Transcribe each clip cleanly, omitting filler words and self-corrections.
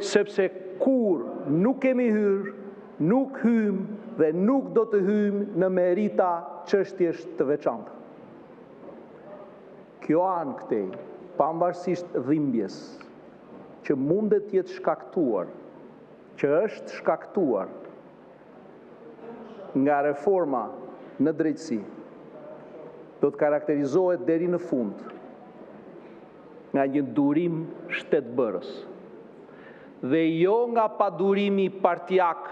Sepse kurrë nuk kemi hyrë, nuk hyjmë dhe nuk do të hyjmë në merita çështjesh të veçanta. Kjo anë këtej, pavarësisht dhimbjes që mundet të jetë shkaktuar, që është shkaktuar nga reforma në drejtësi, do të karakterizohet deri në fund nga një durim shtetbërës dhe jo nga padurimi partiak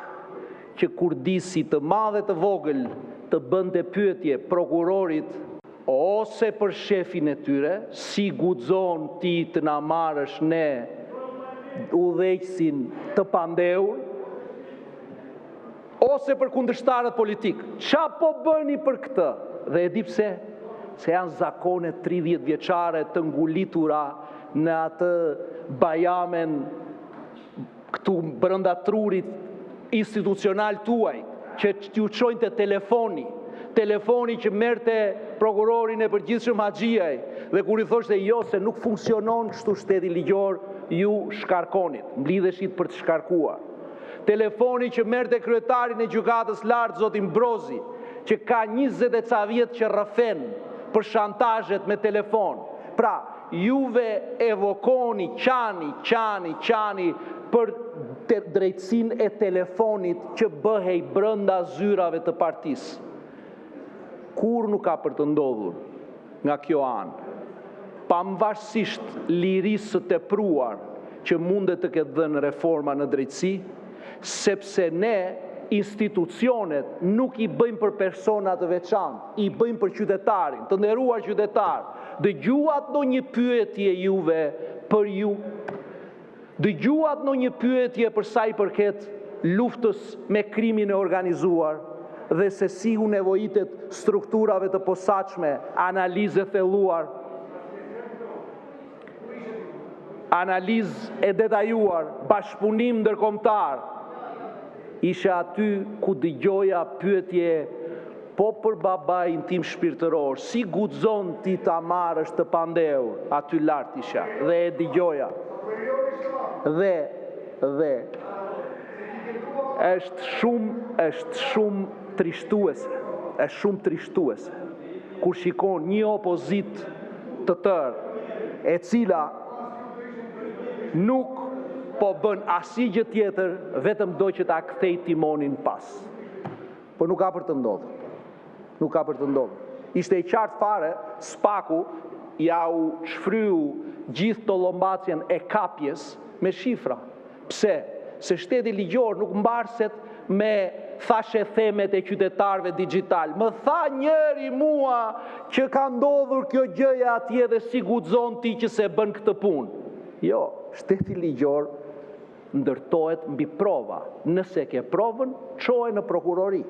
që kurdisi të madh e të vogël t'i bënte pyetje prokurorit ose për shefin e tyre: si guxon ti të na marrësh ne udhëheqësin të pandehur, ose për kundërshtarët politikë? Çfarë po bëni për këtë? Dhe e dini pse? Se janë zakone 30-vjeçare të ngulitura në atë bajamen këtu brenda trurit institucional tuajin, që t'ju çojnë te telefoni, telefoni që merrte prokurorin e Përgjithshëm Haxhiaj dhe kur i thoshte jo, se nuk funksionon kështu shteti ligjor, ju shkarkonit, mblidheshit për të shkarkuar. Telefoni që merrte kryetarin e Gjykatës së Lartë, zotin Brozi, që ka 20 e ca vjet që rrëfen për shantazhet me telefon. Pra, ju evokoni, qani, qani, qani për drejtësinë e telefonit që bëhej brenda zyrave të partisë. Kurrë nuk ka për të ndodhur nga kjo anë, pavarësisht lirisë së tepruar që mundet të ketë dhënë reforma në drejtësi, sepse ne institucionet nuk i bëjmë për persona të veçantë, i bëjmë për qytetarin. Të nderuar qytetarë, dëgjuat ndonjë pyetje ju për ju? Dëgjuat ndonjë pyetje për sa i përket luftës me krimin e organizuar dhe se si u nevojitet strukturave të posaçme analizë e thelluar, analizë e detajuar, bashkëpunim ndërkombëtar? Isha aty ku dëgjoja pyetje po për babanë tim shpirtëror: si guxon ti ta marrësh të pandehur? Aty lart isha dhe e dëgjoja. Dhe dhe është shumë është shumë trishtuese, është shumë trishtuese kur shikon një opozitë të tërë, e cila nuk po bën asnjë gjë tjetër, vetëm do që ta kthejë timonin pas. Por nuk ka për të ndodhur. Nuk ka për të ndodhur. Ishte e qartë fare, SPAK-u jua shfryu gjithë tollombacinë e kapjes me shifra. Pse? Se shteti ligjor nuk mbarset me thashethemet e qytetarëve digjitalë. Më tha njëri mua që ka ndodhur kjo gjëja atje dhe si guxon ti që s'e bën këtë punë. Jo, shteti ligjor ndërtohet mbi prova. Nëse ke provën, çoje në prokurori.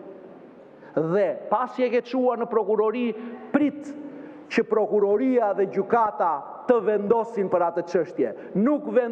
Dhe pasi e ke çuar në prokurori, prit që prokuroria dhe gjykata të vendosin për atë çështje. Nuk vendos.